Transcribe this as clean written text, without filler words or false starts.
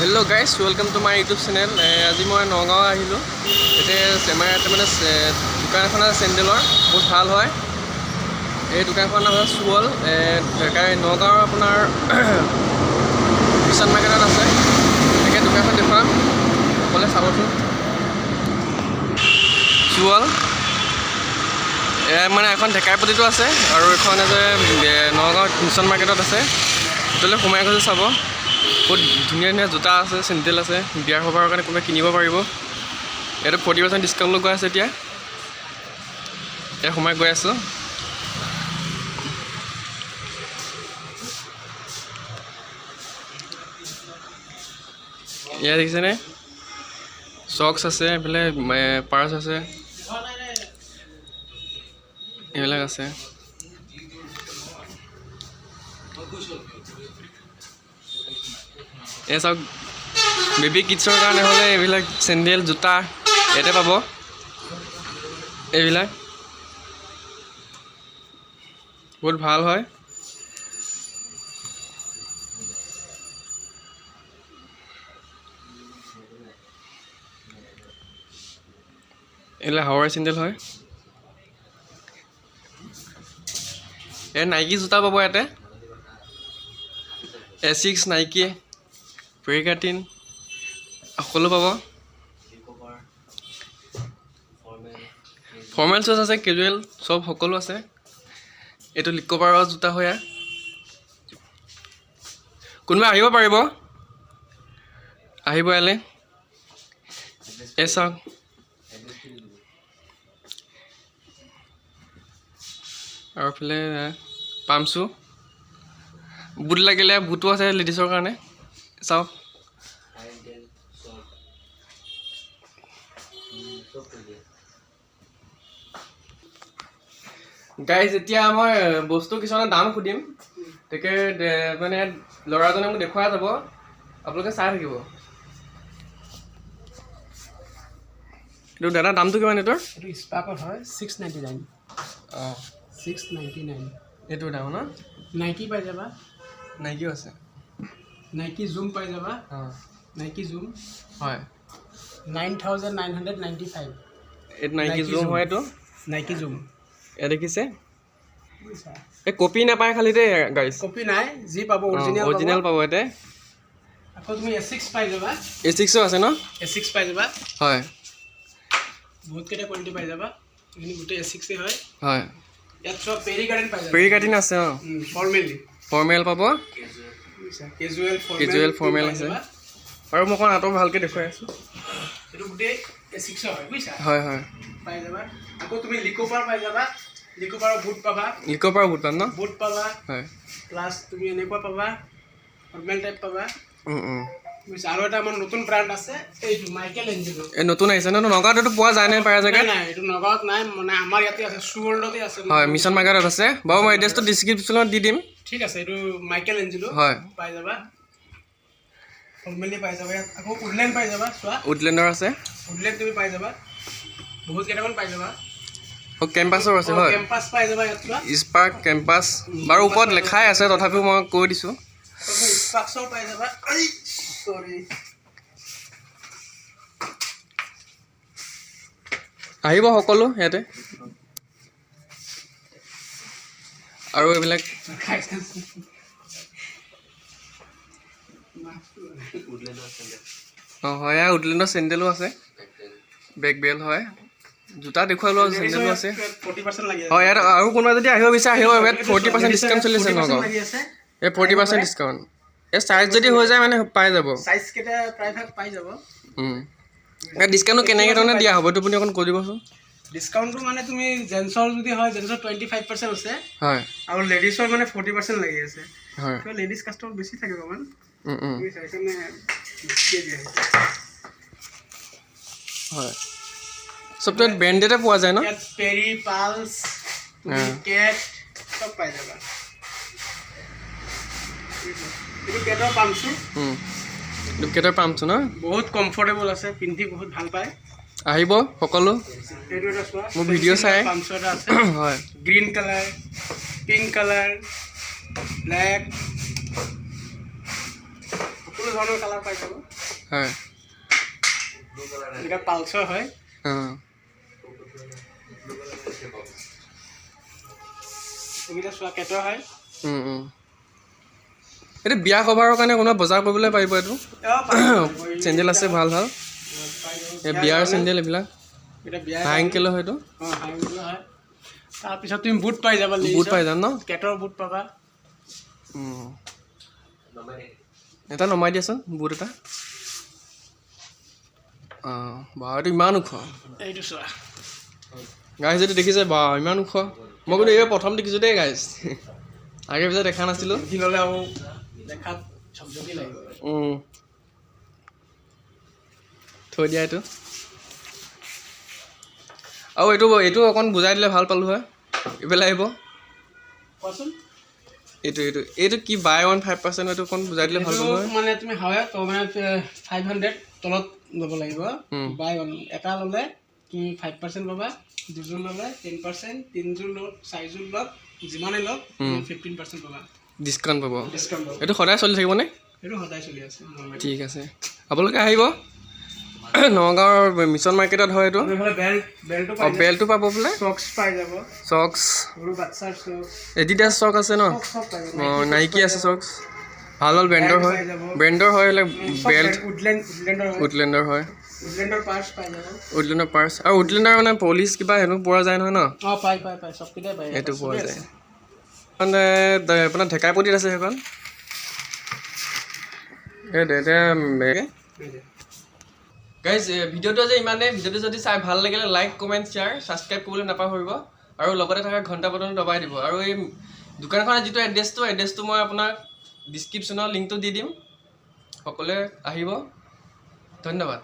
Hello guys, welcome to my YouTube channel. আজি মই নগাঁও আহিলোঁ। এতিয়া আমাৰ ইয়াতে মানে দোকান এখন আছে চেণ্ডেলৰ, বহুত ভাল হয়। এই দোকানখনৰ নাম হৈছে চুৱল। নগাঁৱৰ আপোনাৰ মিছন মাৰ্কেটত আছে। তাকে দোকানখন দেখুৱাম, সকলোৱে চাবচোন। চুৱল মানে এখন ঢেকাইপতিতো আছে আৰু এখন আছে নগাঁও মিছন মাৰ্কেটত আছে। ভিতৰলৈ সোমাই গৈছোঁ, চাব, বহুত ধুনীয়া ধুনীয়া জোতা আছে, চেণ্ডেল আছে। বিয়াৰ সবাহৰ কাৰণে কোনোবাই কিনিব পাৰিব। ইয়াতে 40% ডিছকাউণ্ট লগোৱা আছে। এতিয়া এতিয়া সোমাই গৈ আছোঁ। ইয়াত দেখিছেনে, চক্স আছে, এইফালে পাৰ্চ আছে, এইবিলাক আছে। এই চাওক, বেবী কিডছৰ কাৰণে হ'লে এইবিলাক চেণ্ডেল, জোতা ইয়াতে পাব। এইবিলাক বহুত ভাল হয়। এইবিলাক হাৱাই চেণ্ডেল হয়। এই নাইকি জোতা পাব ইয়াতে, এছিক্স, নাইকি, পেৰিকাটিন সকলো পাব। ফৰ্মেল শ্বুজ আছে, কেজুৱেল চব সকলো আছে। এইটো লিক'বাৰৰ জোতা হয়। ইয়াৰ কোনোবা আহিব পাৰিব, আহিব ইয়ালৈ। এই চাওক, আৰু এইফালে পামচু, বুট লাগিলে বুটো আছে লেডিছৰ কাৰণে। চাওক, গাইজ, এতিয়া মই বস্তু কিছুমানৰ দাম সুধিম। তাকে মানে ল'ৰাজনে মোক দেখুৱাই যাব, আপোনালোকে চাই থাকিব। এইটো দাদা, দামটো কিমান এইটোৰ? এইটো স্পাৰ্কত হয়, 699। অঁ। 699। এইটোৰ দাম ন? নাইকি পাই যাবা। নাইকিও আছে। নাইকি জুম পাই যাবা। অঁ। নাইকি জুম। হয়। 9995। এইটো নাইকি নাইকি জুম জুম। হয় এইটো। নাইকি জুম। এয়া দেখিছে। বুজিছা? এই কপি নাপায় খালি দেই গাইজ। কপি নাই, যি পাব অৰিজিনেল। অৰিজিনেল পাব ইয়াতে। আকৌ তুমি এ6 পাই যাবা। এ ছিক্সো আছে ন? এ6 পাই যাবা। হয়। বহুত কেইটা কোৱালিটি পাই যাবা। এইখিনি গোটেই এ6েই হয়। হয়। ইয়াত চব পেৰি গাৰ্ডেন পাই যাবা। পেৰি কাটিন আছে, অঁ। ফৰ্মেলি। ফৰ্মেল পাব। বুজিছা, কেজুৱেল। Casual, formal আছে। আৰু মই অকণ আঁতৰ ভালকৈ দেখুৱাই আছোঁ। এইটো গোটেই এ6ৰ হয়, বুজিছা? হয় হয়। পাই যাবা। আকৌ তুমি লিকোপাৰ পাই যাবা, লিকোপাৰৰ বুট পাবা। লিকৰ পৰা বুট পাম ন? বুট পাবা। হয়। প্লাছ তুমি এনেকুৱা পাবা, ফৰ্মেল টাইপ পাবা। বুজিছা? আৰু এটা আমাৰ নতুন ব্ৰাণ্ড আছে, এইটো মাইকেল এঞ্জেলো। এই নতুন আহিছে ন? নগাঁৱত এইটো পোৱা যায় নাই প্ৰায় নাই। জেগাত? নাই, এইটো নগাঁৱত নাই, মানে আমাৰ ইয়াতে আছে, চুৱৰ্ল্ডতে আছে। হয়, মিছন মাৰ্কেটত আছে। বাৰু মই এড্ৰেছটো ডিছক্ৰিপশ্যনত দি দিম। ঠিক আছে, এইটো মাইকেল এঞ্জেলো। হয়। পাই যাবা, ফৰ্মেলি পাই যাবা। ইয়াত আকৌ উডলেণ্ড পাই যাবা, চোৱা। উডলেণ্ডৰ আছে। উডলেণ্ড তুমি পাই যাবা, বহুত কেইটামান পাই যাবা। অঁ, কেম্পাছৰ আছে, হয়। কেম্পাছ পাই যাবা ইয়াত, চোৱা। স্পাৰ্ক, কেম্পাছ, বাৰু ওপৰত লেখাই আছে, তথাপিও মই কৈ দিছোঁ। স্পাৰ্কছৰ পাই যাবা। চৰি। আহিব সকলো ইয়াতে। আৰু এইবিলাক অঁ হয়, ইয়াৰ উডলেণ্ডৰ চেণ্ডেলো আছে, বেক বেল হয়, জোতা দেখুৱালোঁ আৰু চেণ্ডেলো আছে। 40% লাগি আছে। হয়, ইয়াত আৰু কোনোবা যদি আহিব বিচাৰে, আহিব। ইয়াত 40% ডিছকাউণ্ট চলি আছে 40% নগাঁও। লাগি আছে। এই 40% ডিছকাউণ্ট, এই চাইজ যদি হৈ যায় মানে পাই যাব। চাইজ কেইটা প্ৰায়ভাগ পাই যাব। ইয়াত ডিছকাউণ্টটো কেনেকৈ ধৰণে দিয়া হ'ব, এইটো আপুনি অকণ কৈ দিবচোন। ডিছকাউণ্টটো মানে তুমি জেন্টছৰ যদি হয়, জেন্টছৰ 25% আছে। হয়। আৰু লেডিছৰ মানে 40% লাগি আছে। হয়। কিয়, লেডিজ কাষ্টমাৰ বেছি থাকে অকণমান। উম, উম। বুজিছা, সেইকাৰণে বেছিকৈ দিয়া হৈছে। হয়, চবটো ইয়াত ব্ৰেণ্ডেডে পোৱা যায় ন? ইয়াত পেৰি, পালছ, তুমি কেট চব পাই যাবা। বুজিছা? এইটো কেটৰ পামচু। এইটো কেটৰ পামচু ন? বহুত কমফৰ্টেবল আছে, পিন্ধি বহুত ভাল পায়। আহিব সকলো। এইটো এটা চোৱা। মোৰ ভিডিঅ' চাই। পামচু এটা আছে। হয়। Green colour, pink colour, black, সকলো ধৰণৰ কালাৰ পাই যাব। এইকেইটা পালছৰ হয়। এইকেইটা চোৱা, কেটৰ হয়। উম, উম। এইটো বিয়া সভাৰ কাৰণে কোনোবা বজাৰ কৰিবলৈ পাৰিব এইটো। অঁ, পাই যাব। চেণ্ডেল আছে ভাল ভাল। পাই যাব। এই বিয়াৰ চেণ্ডেল এইবিলাক। এইকেইটা বিয়াৰ। হাই এংকেলৰ হয়তো। অঁ, হাই এংকেলৰ হয়। তাৰপিছত তুমি বুট পাই যাবা। বুট পাই যাম ন? কেটৰ বুট পাবা। এটা নমাই দিয়াচোন বুট এটা। অঁ, বা, এইটো ইমান ওখ! এইটো চোৱা। গাইজ, এইটো দেখিছে বা, ইমান ওখ। মই কিন্তু এইবাৰ প্ৰথম দেখিছোঁ দেই গাইজ, আগে পিছে দেখা নাছিলোঁ। পিন্ধি ল'লে আৰু দেখাত ঝকঝকি লাগিব। থৈ দিয়া এইটো। আৰু এইটো অকণ বুজাই দিলে ভাল পালোঁ হয়। এইফালে আহিব। কোৱাচোন। এইটো কি বাই ওৱান 5%, এইটো অকণ বুজাই দিলে ভাল এইটো পালোঁ হয়। মানে তুমি হয় তো মানে 500 তলত ল'ব লাগিব। বাই ওৱান এটা ল'লে তুমি 5% পাবা, দুযোৰ ল'লে 10%, তিনিযোৰ লওক, চাৰিযোৰ লওক, যিমানেই লওক, 15% পাবা। ডিছকাউণ্ট পাব। ডিছকাউণ্ট পাবা। এইটো সদায় চলি থাকিবনে? সেইটো সদায় চলি আছে নৰ্মেলি। ঠিক আছে, আপোনালোকে আহিব, নগাঁৱৰ মিছন মাৰ্কেটত হয় এইটো। আৰু এইফালে বেল্টো পাই যাব। বেল্টটো পাব বোলে। চক্স পাই যাব। চক্স। সৰু বাচ্ছাৰ চক্স। এডিডাছ চক আছে ন? চব পাই যাব। অঁ, নাইকি আছে চক্স, ভাল ভাল ব্ৰেণ্ডৰ হয়। পাই যাব। ব্ৰেণ্ডৰ হয় এইবিলাক। বেল্ট। উডলেণ্ডৰ হয়। উডলেণ্ডৰ হয়। উডলেণ্ডৰ পাৰ্চ পাই যাব। উডলেণ্ডৰ পাৰ্চ আৰু উডলেণ্ডৰ মানে পলিচ কিবা সেইবোৰ পোৱা যায় নহয় ন? অঁ, পাই পাই পাই, চবকেইটাই পাই। এইটো পোৱা চবেই যায়। আছে। মানে আপোনাৰ ঢেকাইপতিত আছে সেইখন। এই এতিয়া গাইজ, ভিডিঅ'টো যে ইমানেই। ভিডিঅ'টো যদি চাই ভাল লাগিলে লাইক, কমেণ্ট, শ্বেয়াৰ, ছাবস্ক্ৰাইব কৰিবলৈ নাপাহৰিব আৰু লগতে থকা ঘণ্টা বটনটো দবাই দিব। আৰু এই দোকানখনৰ যিটো এড্ৰেছটো মই আপোনাক ডিছক্ৰিপশ্যনৰ লিংকটো দি দিম। সকলোৱে আহিব। ধন্যবাদ।